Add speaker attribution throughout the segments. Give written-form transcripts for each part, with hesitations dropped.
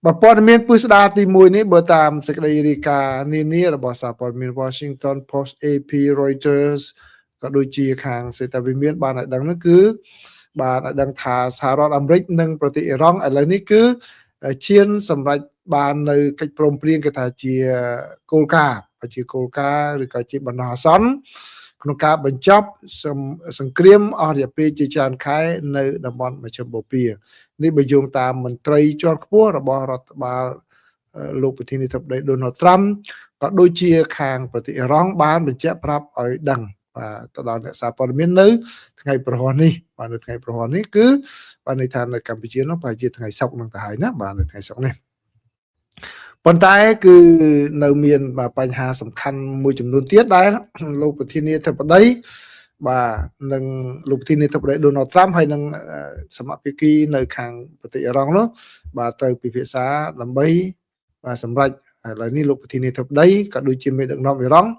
Speaker 1: បើព័ត៌មានពិស្ដារទី1នេះបើតាមសេចក្តីរាយការណ៍នានារបស់សារព័ត៌មាន Washington Post AP Reuters ក៏ដូចជាខាងសេតវិមានបានឲ្យដឹងនោះគឺបានឲ្យដឹងថាសហរដ្ឋអាមេរិកនិងប្រទេសអ៊ីរ៉ង់ឥឡូវនេះគឺឈានសម្រេចបាននៅកិច្ចព្រមព្រៀងគេថាជាគោលការណ៍ជាគោលការណ៍ឬក៏ជាបណ្ដោះអាសន្នក្នុងការបញ្ចប់សង្គ្រាមអស់រយៈពេលជាច្រើនខែនៅតំបន់មជ្ឈិមបូព៌ានេះបើយោងតាមមន្ត្រីជាន់ខ្ពស់របស់រដ្ឋបាលលោកប្រធានាធិបតីដូណាល់ត្រាំក៏ដូចជាខាងប្រទេសអ៊ីរ៉ង់បានបញ្ជាក់ប្រាប់ឲ្យដឹងបាទទៅដល់អ្នកសារព័ត៌មាននៅថ្ងៃព្រហស្បតិ៍នេះបាទនៅថ្ងៃព្រហស្បតិ៍នេះគឺបាទន័យថានៅកម្ពុជានោះប្រហែលជាថ្ងៃសុក្រនឹងទៅហើយណាបាទនៅថ្ងៃសុក្រនេះប៉ុន្តែគឺនៅមានបញ្ហាសំខាន់មួយចំនួនទៀតដែលលោកប្រធានាធិបតីបាទនិងលោកប្រធានាធិបតីដូណាល់ត្រាំហើយនិងសមភាគីនៅខាងប្រទេសអ៊ីរ៉ង់នោះបាទត្រូវពិភាក្សាដើម្បីបាទសម្រាប់ឥឡូវនេះលោកប្រធានាធិបតីក៏ដូចជាមេដឹកនាំអ៊ីរ៉ង់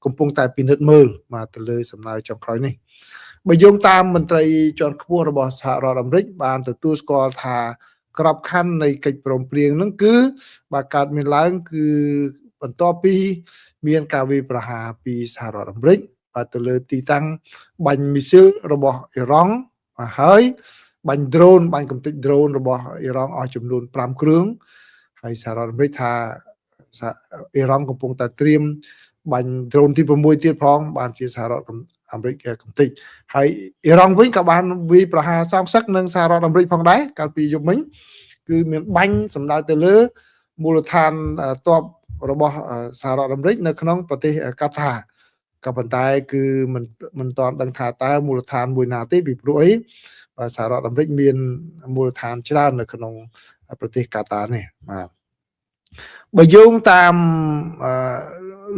Speaker 1: កំពុងតែពិនិត្យមើលបាទទៅលើសំណើចុងក្រោយនេះបើយោងតាមមន្ត្រីជាន់ខ្ពស់របស់សហរដ្ឋអាមេរិកបានទទួលស្គាល់ថាក្របខ័ណ្ឌនៃកិច្ចព្រមព្រៀងហ្នឹងគឺបាទកើតមានឡើងគឺបន្ទាប់ពីមានការវាយប្រហារពីសហរដ្ឋអាមេរិកបាទទៅលើទីតាំងបាញ់មីស៊ីលរបស់អ៊ីរ៉ង់បាទហើយបាញ់ drone បាញ់កំទេច drone របស់អ៊ីរ៉ង់អស់ចំនួន5គ្រឿងហើយសហរដ្ឋអាមេរិកថាអ៊ីរ៉ង់កំពុងតែត្រៀមបាញ់ drone ទី6ទៀតផងបានជាសហរដ្ឋអាមេរិកកំទេចហើយអ៊ីរ៉ង់វិញក៏បានវាយប្រហារសងសឹកនឹងសហរដ្ឋអាមេរិកផងដែរកាលពីយប់មិញគឺមានបាញ់សម្ដៅទៅលើមូលដ្ឋានទ័ពរបស់សហរដ្ឋអាមេរិកនៅក្នុងប្រទេសកាតាក៏ប៉ុន្តែគឺមិនមិនទាន់ដឹងថាតើមូលដ្ឋានមួយណាទេពីព្រោះអីបាទសហរដ្ឋអាមេរិកមានមូលដ្ឋានច្រើននៅក្នុងប្រទេសកាតានេះបាទបើយោងតាម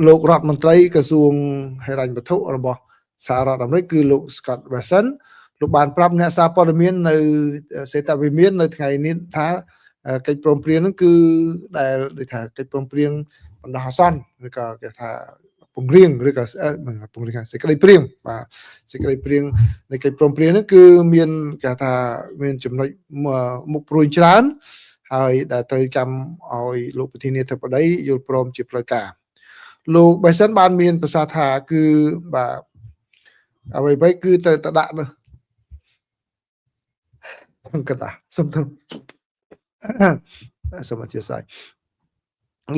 Speaker 1: លោករដ្ឋមន្ត្រីក្រសួងហិរញ្ញវត្ថុរបស់សហរដ្ឋអាមេរិកគឺលោក Scott Bessent លោកបានប្រាប់អ្នកសារព័ត៌មាននៅសេតវិមាននៅថ្ងៃនេះថាកិច្ចព្រមព្រៀងហ្នឹងគឺដែលដូចថាកិច្ចព្រមព្រៀងបណ្ដោះអាសន្នឬក៏គេថាពង្រៀងឬក៏មិនពង្រៀងសេចក្តីព្រៀងបាទសេចក្តីព្រៀងនៃកិច្ចព្រមព្រៀងហ្នឹងគឺមានគេថាមានចំណុចមុខព្រួយច្រើនហើយដែលត្រូវចាំឲ្យលោកប្រធានាធិបតីយល់ព្រមជាផ្លូវការលោកបេសិនបានមានប្រសាសន៍ថាគឺបាទអ្វីៗគឺទៅតដាក់នោះកដាសុំទៅសូមអធិស្ឋាន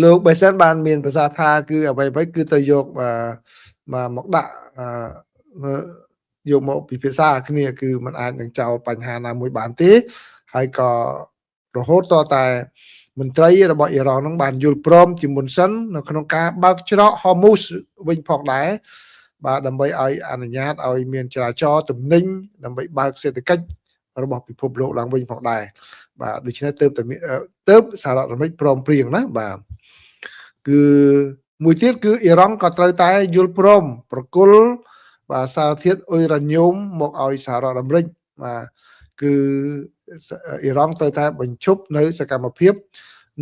Speaker 1: លោកបេសិនបានមានប្រសាសន៍ថាគឺអ្វីៗគឺទៅយកបាទមកដាក់យកមកពិភាក្សាគ្នាគឺมันអាចនឹងចោលបញ្ហាណាមួយបានទេហើយក៏រហូតតតែមន្ត្រីរបស់អ៊ីរ៉ង់នឹងបានយល់ព្រមជាមុនសិននៅក្នុងការបើកច្រកហូមូសវិញផងដែរបាទដើម្បីឲ្យអនុញ្ញាតឲ្យមានចរាចរណ៍ទំនិញដើម្បីបើកសេដ្ឋកិច្ចរបស់ពិភពលោកឡើងវិញផងដែរបាទដូច្នេះទើបតែទើបសហរដ្ឋអាមេរិកព្រមព្រៀងណាបាទគឺមួយទៀតគឺអ៊ីរ៉ង់ក៏ត្រូវតែយល់ព្រមប្រគល់បាទសារធាតុអ៊ុយរ៉ាញ៉ូមមកឲ្យសហរដ្ឋអាមេរិកបាទគឺអ៊ីរ៉ង់ត្រូវតែបញ្ឈប់នៅសកម្មភាព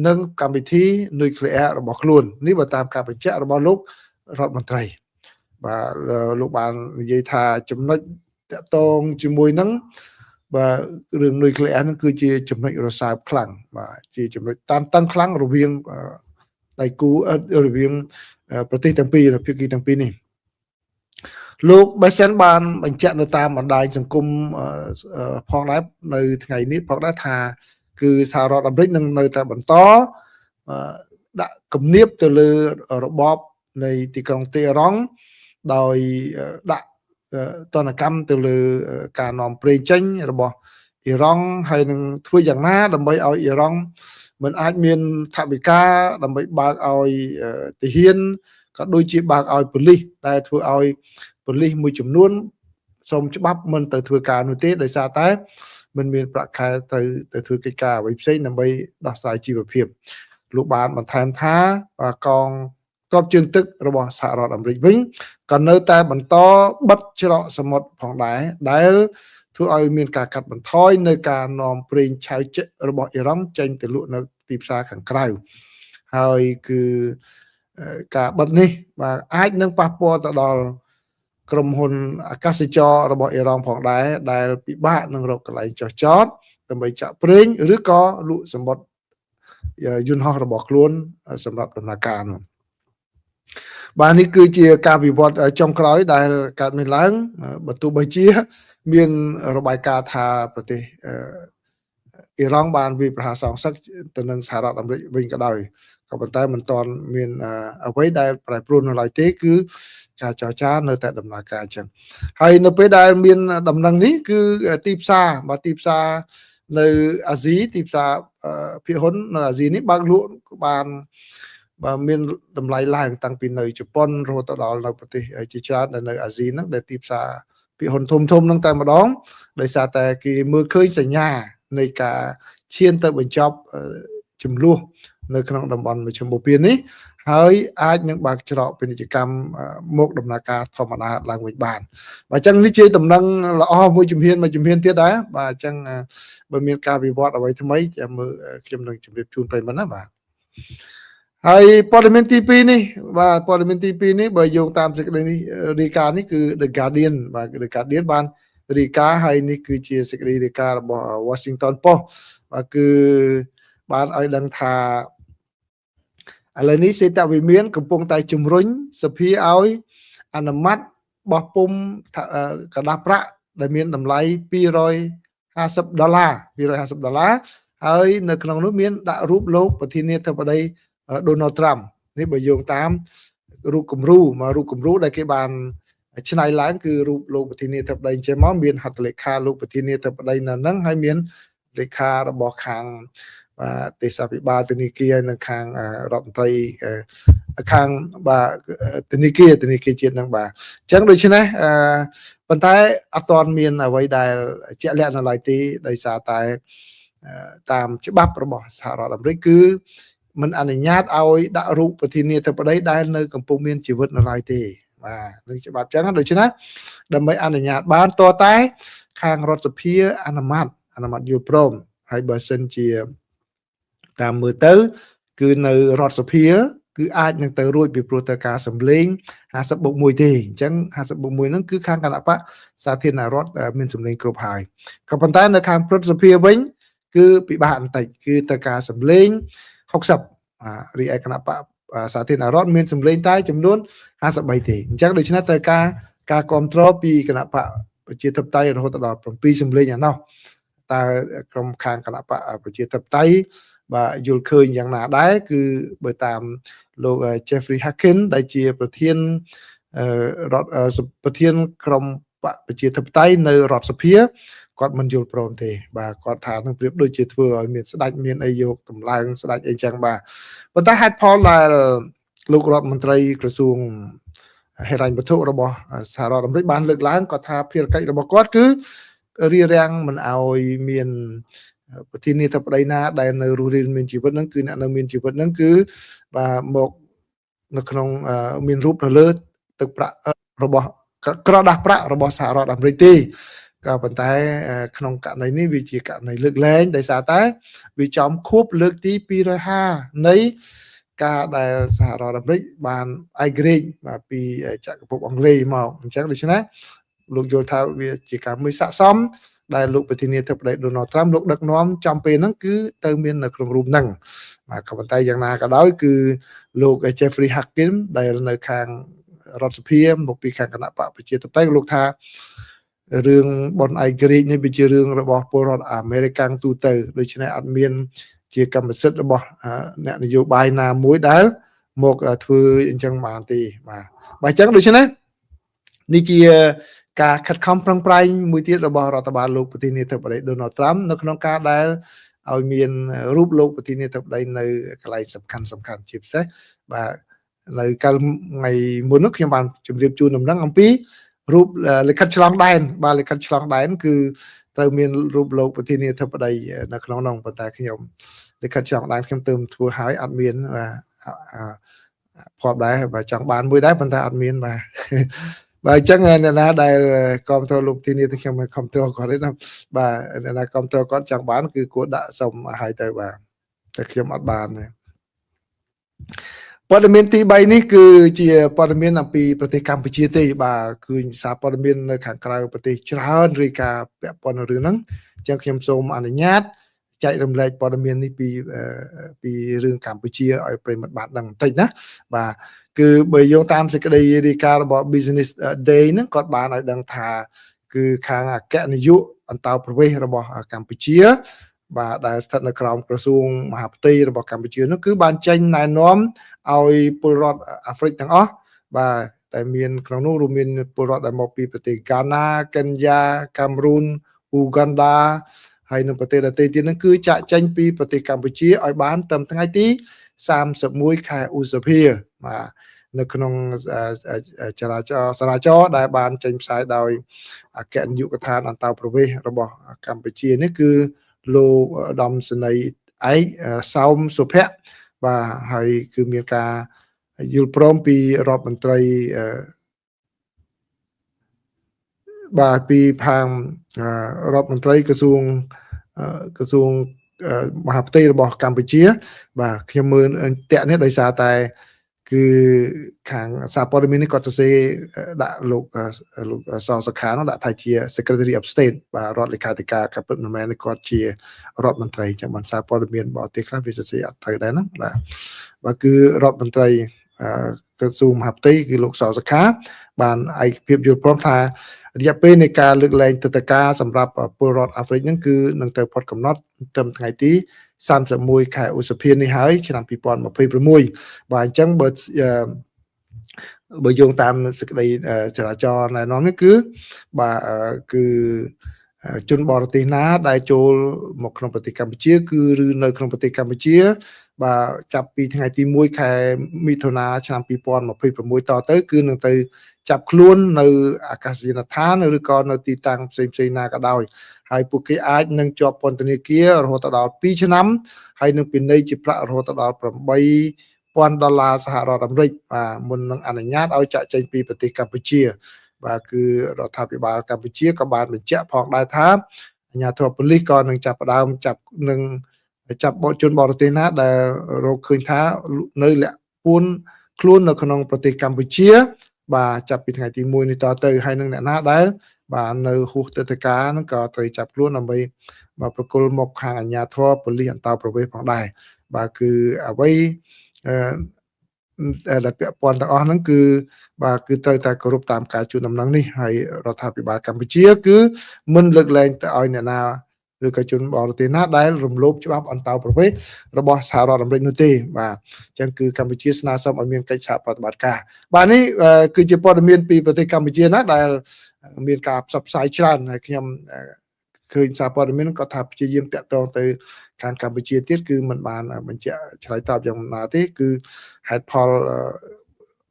Speaker 1: និងកម្មវិធីនុយក្លេអ៊ែររបស់ខ្លួននេះបើតាមការបញ្ជាក់របស់លោករដ្ឋមន្ត្រីបាទលោកបាននិយាយថាចំណុចតកតងជាមួយនឹងបាទរឿងនុយក្លេអ៊ែរហ្នឹងគឺជាចំណុចរសើបខ្លាំងបាទជាចំណុចតានតឹងខ្លាំងរវាងដៃគូរវាងប្រទេសទាំងពីរភាគីទាំងពីរនេះលោកបេសិនបានបញ្ជាក់នៅតាមបណ្ដាញសង្គមផងដែរនៅថ្ងៃនេះផងដែរថាគឺសហរដ្ឋអាមេរិកនឹងនៅតែបន្តដាក់គំនាបទៅលើរបបនៃទីក្រុងតេហរ៉ង់ដោយដាក់ទណ្ឌកម្មទៅលើការនាំប្រេងចេញរបស់អ៊ីរ៉ង់ហើយនឹងធ្វើយ៉ាងណាដើម្បីឲ្យអ៊ីរ៉ង់មិនអាចមានថវិកាដើម្បីបើកឲ្យទាហានក៏ដូចជាបើកឲ្យប៉ូលីសដែលធ្វើឲ្យប៉ូលីសមួយចំនួនសូមច្បាប់មិនទៅធ្វើការនោះទេដោយសារតែមិនមានប្រាក់ខែទៅទៅធ្វើកិច្ចការអ្វីផ្សេងដើម្បីដោះស្រាយជីវភាពលោកបានបន្ថែមថាកងទ័ពជើងទឹករបស់សហរដ្ឋអាមេរិកវិញក៏នៅតែបន្តបិទច្រកសមុទ្រផងដែរដែលធ្វើឲ្យមានការកាត់បន្ថយនៅការនាំប្រេងឆៅចិរបស់អ៊ីរ៉ង់ចេញទៅលក់នៅទីផ្សារខាងក្រៅហើយគឺការបិទនេះបាទអាចនឹងប៉ះពាល់ទៅដល់ក្រុមហ៊ុនអាកាសចររបស់អ៊ីរ៉ង់ផងដែរដែលពិបាកនឹងរកកន្លែងចុះចតដើម្បីចាក់ប្រេងឬក៏លក់សម្បត្តិ យន្តហោះរបស់ខ្លួនសម្រាប់ដំណើរការនោះបាទនេះគឺជាការវិវត្តចុងក្រោយដែលកើតមានឡើងបើទោះបីជា មានរបាយការណ៍ថាប្រទេសអ៊ីរ៉ង់បានវាយប្រហារសងសឹកទៅនឹងសហរដ្ឋអាមេរិកវិញក៏ដោយក៏ប៉ុន្តែមិនទាន់មានអ្វីដែលប្រែប្រួលនៅឡើយទេគឺការចរចានៅតែដំណើរការអញ្ចឹងហើយនៅពេលដែលមានដំណឹងនេះគឺទីផ្សារបាទទីផ្សារនៅអាស៊ីទីផ្សារភាគហ៊ុននៅអាស៊ីនេះបើកលក់បានបាទមានតម្លៃឡើងតាំងពីនៅជប៉ុនរហូតដល់នៅប្រទេសជាច្រើនដែលនៅអាស៊ីហ្នឹងដែលទីផ្សារភាគហ៊ុនធំធំហ្នឹងតែម្ដងដោយសារតែគេមើលឃើញសញ្ញានៃការឈានទៅបញ្ចប់ចំនួននៅក្នុងតំបន់មជ្ឈិមបូព៌ានេះហើយអាចនឹងបើកច្រកពាណិជ្ជកម្មមកដំណើរការធម្មតាឡើងវិញបានបាទអញ្ចឹងនេះជាដំណឹងល្អមួយជំហានមួយជំហានទៀតដែរបាទអញ្ចឹងបើមានការវិវត្តអ្វីថ្មីចាំមើលខ្ញុំនឹងជម្រាបជូនប្រិយមិត្តណាបាទហើយព័ត៌មានទី2នេះបាទព័ត៌មានទី2នេះបើយោងតាមសេចក្តីនេះរាយការណ៍នេះគឺ The Guardian បាទ The Guardian បានរាយការណ៍ហើយនេះគឺជាសេចក្តីរាយការណ៍របស់ Washington Post បាទគឺបានឲ្យដឹងថាឥឡូវនេះសេតវិមានកំពុងតែជំរុញសភាឲ្យអនុម័តបោះពុំក្រដាសប្រាក់ដែលមានតម្លៃ250ដុល្លារ250ដុល្លារហើយនៅក្នុងនោះមានដាក់រូបលោកប្រធានាធិបតី Donald Trump នេះបើយោងតាមរូបគំរូមករូបគំរូដែលគេបានច្នៃឡើងគឺរូបលោកប្រធានាធិបតីចេះមកមានហត្ថលេខាលោកប្រធានាធិបតីនៅហ្នឹងហើយមានលេខារបស់ខាងបាទទេសាភិបាលធនាគារនិងខាងរដ្ឋមន្ត្រីខាងបាទធនាគារធនាគារជាតិហ្នឹងបាទអញ្ចឹងដូច្នេះអឺប៉ុន្តែអត់ទាន់មានអ្វីដែលជាក់លាក់នៅឡើយទេដោយសារតែតាមច្បាប់របស់សហរដ្ឋអាមេរិកគឺមិនអនុញ្ញាតឲ្យដាក់រូបប្រធានាធិបតីដែលនៅកំពុងមានជីវិតនៅឡើយទេបាទនឹងច្បាប់អញ្ចឹងដូច្នេះដើម្បីអនុញ្ញាតបានតតែខាងរដ្ឋសភាអនុម័តអនុម័តយល់ព្រមហើយបើសិនជាតាមមើលទៅគឺនៅរដ្ឋសភាគឺអាចនឹងទៅរួចពីព្រោះតែការសម្លេង50បូក1ទេអញ្ចឹង50បូក1ហ្នឹងគឺខាងគណៈបកសាធារណរដ្ឋមានសម្លេងគ្រប់ហើយក៏ប៉ុន្តែនៅខាងព្រឹទ្ធសភាវិញគឺពិបាកបន្តិចគឺទៅការសម្លេង60រីឯគណៈបកសាធារណរដ្ឋមានសម្លេងតែចំនួន53ទេអញ្ចឹងដូច្នេះត្រូវការការគ្រប់គ្រងពីគណៈបកប្រជាធិបតេយ្យរហូតដល់7សម្លេងឯណោះតើក្រុមខាងគណៈបកប្រជាធិបតេយ្យបាទយល់ឃើញយ៉ាងណាដែរគឺបើតាមលោក Jeffrey Hakin ដែលជាប្រធានរដ្ឋប្រធានក្រុមបកប្រជាធិបតេយ្យនៅរដ្ឋសភាគាត់មិនយល់ព្រមទេបាទគាត់ថានឹងប្រៀបដូចជាធ្វើឲ្យមានស្ដេចមានអីយកតម្លើងស្ដេចអីចឹងបាទប៉ុន្តែហេតុផលដែលលោករដ្ឋមន្ត្រីក្រសួងហិរញ្ញវត្ថុរបស់សហរដ្ឋអាមេរិកបានលើកឡើងគាត់ថាភារកិច្ចរបស់គាត់គឺរារាំងមិនឲ្យមានប្រធានាធិបតីណាដែលនៅរស់រានមានជីវិតហ្នឹងគឺអ្នកនៅមានជីវិតហ្នឹងគឺបាទមកនៅក្នុងមានរូបនៅលើទឹកប្រាក់របស់ក្រដាសប្រាក់របស់សហរដ្ឋអាមេរិកទេក៏ប៉ុន្តែក្នុងករណីនេះវាជាករណីលើកលែងដោយសារតែវាចំខួបលើកទី250នៃការដែលសហរដ្ឋអាមេរិកបានឯករាជ្យបាទពីចក្រភពអង់គ្លេសមកអញ្ចឹងដូច្នេះលោកយល់ថាវាជាការមួយស័ក្តិសមដែលលោកប្រធានាធិបតី Donald Trump លោកដឹកនាំចំពេលហ្នឹងគឺទៅមាននៅក្នុងរូបហ្នឹងបាទក៏ប៉ុន្តែយ៉ាងណាក៏ដោយគឺលោក Jeffrey Hakim ដែលនៅខាងរដ្ឋសភាមកពីខាងគណៈបកប្រជាធិបតេយ្យលោកថារឿងបនឯករាជ្យនេះវាជារឿងរបស់ពលរដ្ឋអាមេរិកទូទៅដូច្នេះអត់មានជាកម្មសិទ្ធិរបស់អ្នកនយោបាយណាមួយដែលមកធ្វើអញ្ចឹងបានទេបាទបាទអញ្ចឹងដូច្នេះនេះជាការខិតខំប្រឹងប្រែងមួយទៀតរបស់រដ្ឋបាលលោកប្រធានាធិបតី Donald Trump នៅក្នុងការដែលឲ្យមានរូបលោកប្រធានាធិបតីនៅកន្លែងសំខាន់សំខាន់ជាពិសេសបាទនៅកាលថ្ងៃមុននោះខ្ញុំបានជម្រាបជូនដំណឹងអំពីរូបលិខិតឆ្លងដែនបាទលិខិតឆ្លងដែនគឺត្រូវមានរូបលោកប្រធានាធិបតីនៅក្នុងនោះប៉ុន្តែខ្ញុំលិខិតឆ្លងដែនខ្ញុំទើបធ្វើឲ្យអត់មានបាទភ័ព្វដែរបាទចង់បានមួយដែរប៉ុន្តែអត់មានបាទបាទអញ្ចឹងអ្នកណាដែលគ្រប់គ្រងលោកទីនេះខ្ញុំមិនគ្រប់គ្រងគាត់ទេណាបាទអ្នកណាគ្រប់គ្រងគាត់ចង់បានគឺគួរដាក់សុំឲ្យទៅបាទតែខ្ញុំអត់បានទេព័ត៌មានទី3នេះគឺជាព័ត៌មានអំពីប្រទេសកម្ពុជាទេបាទគឺសារព័ត៌មាននៅខាងក្រៅប្រទេសច្រើនរាយការណ៍ពាក់ព័ន្ធនឹងរឿងហ្នឹងអញ្ចឹងខ្ញុំសូមអនុញ្ញាត ចែករំលែកព័ត៌មាននេះពីពីរឿងកម្ពុជាឲ្យប្រិយមិត្តបានដឹងបន្តិចណាបាទគឺបើយោងតាមសេចក្តីរាយការណ៍របស់ Business Day ហ្នឹងគាត់បានឲ្យដឹងថាគឺខាងអគ្គនាយកអន្តោប្រវេសន៍របស់កម្ពុជា បាទដែលស្ថិតនៅក្រោមក្រសួងមហាផ្ទៃរបស់កម្ពុជានោះគឺបានចេញណែនាំឲ្យពលរដ្ឋអាហ្វ្រិកទាំងអស់បាទដែលមានក្នុងនោះរួមមានពលរដ្ឋដែលមកពីប្រទេសហ្គាណាកេនយ៉ាកាមេរូនអ៊ូហ្គាន់ដាហើយនិងប្រទេសដទៃទៀតហ្នឹងគឺចាក់ចេញពីប្រទេសកម្ពុជាឲ្យបានត្រឹមថ្ងៃទី31ខែឧសភាបាទនៅក្នុងចរាចរសារាចរដែលបានចេញផ្សាយដោយអគ្គនាយកដ្ឋានអន្តោប្រវេសន៍របស់កម្ពុជានេះគឺលោកឧត្តមសេនីយ៍ឯកសោមសុភ័ក្របាទហើយគឺមានការយល់ព្រមពីរដ្ឋមន្ត្រីបាទពីផាងរដ្ឋមន្ត្រីក្រសួងក្រសួងមហាផ្ទៃរបស់កម្ពុជា បាទខ្ញុំមើលតាក់នេះដោយសារតែគឺខាងសារព័ត៌មាននេះគាត់សរសេរដាក់លោកលោកសសុខានោះដាក់ថាជា Secretary of State បាទរដ្ឋលេខាធិការក៏ពិតមិនមែនគាត់ជារដ្ឋមន្ត្រីចឹងបានសារព័ត៌មានបរទេសខ្លះវាសរសេរអត់ត្រូវដែរណាបាទបាទគឺរដ្ឋមន្ត្រីក្រសួងមហាផ្ទៃគឺលោកសសុខា បានឯកភាពយល់ព្រមថារយៈពេលនៃការលើកលែងទិដ្ឋាការសម្រាប់ពលរដ្ឋអាហ្វ្រិកហ្នឹងគឺនឹងទៅផុតកំណត់ត្រឹមថ្ងៃទី31ខែឧសភានេះហើយឆ្នាំ2026បាទអញ្ចឹងបើបើយោងតាមសេចក្តីចរាចរណ៍ណែនាំនេះគឺបាទគឺជនបរទេសណាដែលចូលមកក្នុងប្រទេសកម្ពុជា គឺឬនៅក្នុងប្រទេសកម្ពុជា បាទចាប់ពីថ្ងៃទី1ខែមិថុនាឆ្នាំ2026តទៅ គឺនឹងទៅចាប់ខ្លួននៅអាកាសយានដ្ឋានឬក៏នៅទីតាំងផ្សេងផ្សេងណាក៏ដោយហើយពួកគេអាចនឹងជាប់ពន្ធនាគាររហូតដល់2ឆ្នាំហើយនឹងពិន័យជាប្រាក់រហូតដល់8000ដុល្លារសហរដ្ឋអាមេរិកបាទមុននឹងអនុញ្ញាតឲ្យចាក់ចេញពីប្រទេសកម្ពុជា បាទគឺរដ្ឋាភិបាលកម្ពុជាក៏បានបញ្ជាក់ផងដែរថាអាជ្ញាធរប៉ូលីសក៏នឹងចាប់ផ្ដើមចាប់នឹងចាប់ជនបរទេសណាដែលរកឃើញថានៅលាក់ពួនខ្លួននៅក្នុងប្រទេសកម្ពុជា បាទចាប់ពីថ្ងៃទី1នេះតទៅហើយនឹងអ្នកណាដែលបាទនៅហួសទិដ្ឋាការហ្នឹងក៏ត្រូវចាប់ខ្លួនដើម្បីបាទប្រគល់មកខាងអាជ្ញាធរប៉ូលីសអន្តោប្រវេសន៍ផងដែរបាទគឺអ្វីអឺដែលពាក់ព័ន្ធទាំងអស់ហ្នឹងគឺបាទគឺត្រូវតែគោរពតាមការជូនដំណឹងនេះហើយរដ្ឋាភិបាលកម្ពុជា គឺមិនលើកលែងទៅឲ្យអ្នកណាឬក៏ជនបរទេសណាដែលរំលោភច្បាប់អន្តោប្រវេសន៍របស់សហរដ្ឋអាមេរិកនោះទេបាទអញ្ចឹងគឺកម្ពុជាស្នើសុំឲ្យមានកិច្ចសហប្រតិបត្តិការបាទនេះគឺជាព័ត៌មានពីប្រទេសកម្ពុជាណាដែលមានការផ្សព្វផ្សាយច្រើនហើយខ្ញុំឃើញសារព័ត៌មានគាត់ថាព្យាយាមតាក់ទងទៅខាងកម្ពុជាទៀតគឺมันបានបញ្ជាក់ឆ្លើយតបយ៉ាងណាទេគឺហេតុផល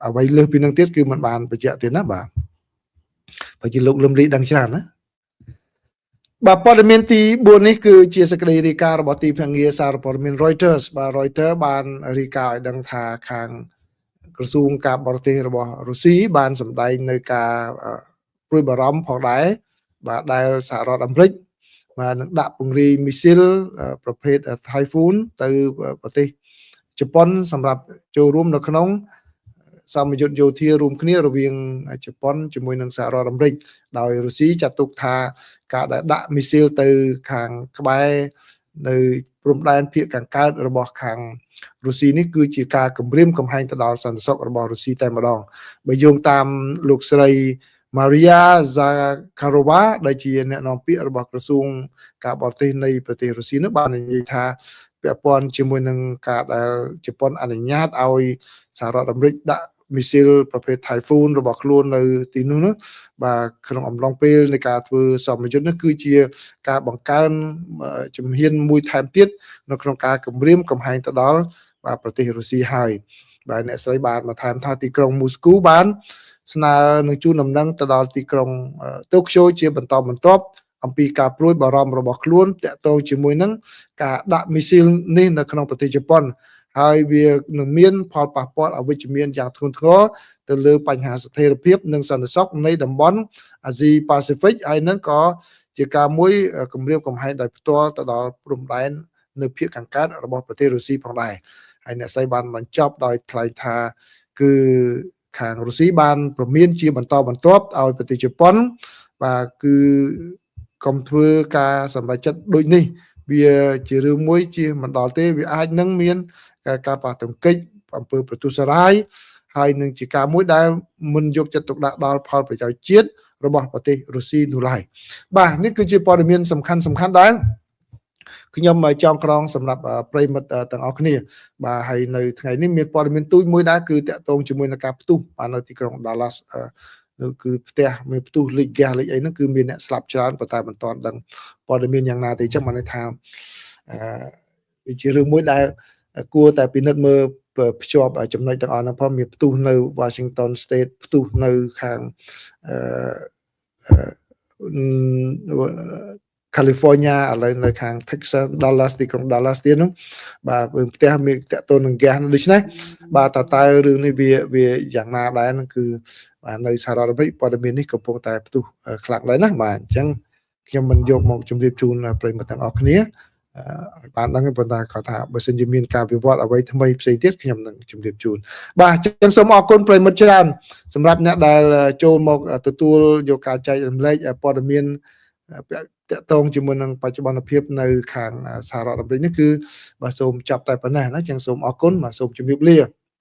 Speaker 1: អ្វីលើសពីនឹងទៀតគឺมันបានបញ្ជាក់ទេណាបាទបើជាលោកលឹមលីដឹងច្រើនណាបាទព័ត៌មានទី4នេះគឺជាសេចក្តីរាយការណ៍របស់ទីភ្នាក់ងារសារព័ត៌មាន Reuters បាទ Reuters បានរាយការណ៍ឲ្យដឹងថាខាងក្រសួងការបរទេសរបស់រុស្ស៊ីបានសម្ដែងនៅការព្រួយបារម្ភផងដែរបាទដែលសហរដ្ឋអាមេរិកបាទនឹងដាក់ពង្រាយមីស៊ីលប្រភេទ Typhoon ទៅប្រទេសជប៉ុនសម្រាប់ចូលរួមនៅក្នុងសមយុទ្ធយោធារួមគ្នារវាងជប៉ុនជាមួយនឹងសហរដ្ឋអាមេរិកដោយរុស្ស៊ីចាត់ទុកថាការដែលដាក់មីស៊ីលទៅខាងក្បែរនៅព្រំដែនភាគខាងកើតរបស់ខាងរុស្ស៊ីនេះគឺជាការគំរាមកំហែងទៅដល់សន្តិសុខរបស់រុស្ស៊ីតែម្ដងបើយោងតាមលោកស្រី Maria Zakharova ដែលជាអ្នកនាំពាក្យរបស់ក្រសួងការបរទេសនៃប្រទេសរុស្ស៊ីនោះបាននិយាយថាពាក់ព័ន្ធជាមួយនឹងការដែលជប៉ុនអនុញ្ញាតឲ្យសហរដ្ឋអាមេរិកដាក់មីស៊ីលប្រភេទ Typhoon របស់ខ្លួននៅទីនោះនោះបាទក្នុងអំឡុងពេលនៃការធ្វើសមយុទ្ធនោះគឺជាការបង្កើនជំហានមួយថែមទៀតនៅក្នុងការគម្រាមកំហែងទៅដល់បាទប្រទេសរុស្ស៊ីហើយបាទអ្នកស្រីបានបន្ថែមថាទីក្រុងមូស្គូបានស្នើនឹងជូនដំណឹងទៅដល់ទីក្រុងតូក្យូជាបន្តបន្ទាប់អំពីការព្រួយបារម្ភរបស់ខ្លួនតាក់ទងជាមួយនឹងការដាក់មីស៊ីលនេះនៅក្នុងប្រទេសជប៉ុនហើយវានឹងមានផលប៉ះពាល់អវិជ្ជមានយ៉ាងធ្ងន់ធ្ងរទៅលើបញ្ហាស្ថិរភាពនិងសន្តិសុខនៃតំបន់អាស៊ីប៉ាស៊ីហ្វិកហើយនឹងក៏ជាការមួយគម្រាមកំហែងដោយផ្ទាល់ទៅដល់ព្រំដែននៅភាគខាងកើតរបស់ប្រទេសរុស្ស៊ីផងដែរហើយអ្នកស្រីបានបញ្ចប់ដោយថ្លែងថាគឺខាងរុស្ស៊ីបានព្រមានជាបន្តបន្ទាប់ឲ្យប្រទេសជប៉ុនបាទគឺកុំធ្វើការសម្រេចចិត្តដូចនេះ វាជារឿងមួយជាមិនដល់ទេ វាអាចនឹងមានការប៉ះទង្គិច អំពើប្រទុសរាយ ហើយនឹងជាការមួយដែលមិនយកចិត្តទុកដាក់ដល់ផលប្រយោជន៍ជាតិរបស់ប្រទេសរុស្ស៊ីនោះឡើយ។ បាទ នេះគឺជាព័ត៌មានសំខាន់សំខាន់ដែលខ្ញុំចងក្រងសម្រាប់ប្រិមិត្តទាំងអស់គ្នា។ បាទ ហើយនៅថ្ងៃនេះមានព័ត៌មានទូចមួយដែរ គឺតាក់ទងជាមួយនឹងការផ្ទុះ បាទ នៅទីក្រុង Dallas នោះ គឺផ្ទះមានផ្ទុះលិចហ្គាសលិចអីហ្នឹង គឺមានអ្នកស្លាប់ច្រើន ប៉ុន្តែមិនទាន់ដឹងព័ត៌មានយ៉ាងណាទេ។ អញ្ចឹងបានន័យថា អឺវាជារឿងមួយដែលគួរតែពិនិត្យមើលភ្ជាប់ចំណុចទាំងអស់ហ្នឹងផង។ មានផ្ទុះនៅ Washington State ផ្ទុះនៅខាងអឺ California ឥឡូវនៅខាង Texas Dallas ទីក្រុង Dallas ទៀតនោះ បាទ ផ្ទះមានតាក់ទងនឹងហ្គាស។ ដូច្នេះ បាទ តើរឿងនេះវាយ៉ាងណាដែរហ្នឹង គឺ បាទ នៅសហរដ្ឋអាមេរិកព័ត៌មាននេះកំពុងតែផ្ទុះខ្លាំងដែរណា។ បាទ អញ្ចឹងខ្ញុំមិនយកមកជម្រាបជូនប្រិយមិត្តទាំងអស់គ្នាឲ្យបានដឹង ប៉ុន្តែគាត់ថាបើសិនជាមានការវិវត្តអ្វីថ្មីផ្សេងទៀត ខ្ញុំនឹងជម្រាបជូន។ បាទ អញ្ចឹងសូមអរគុណប្រិយមិត្តច្រើនសម្រាប់អ្នកដែលចូលមកទទួលយកការចែករំលែកព័ត៌មានតាក់ទងជាមួយនឹងបច្ចុប្បន្នភាពនៅខាងសហរដ្ឋអាមេរិកនេះ គឺបាទ សូមចាប់តែប៉ុណ្ណេះណា។ ចឹងសូមអរគុណ បាទ សូមជម្រាបលា។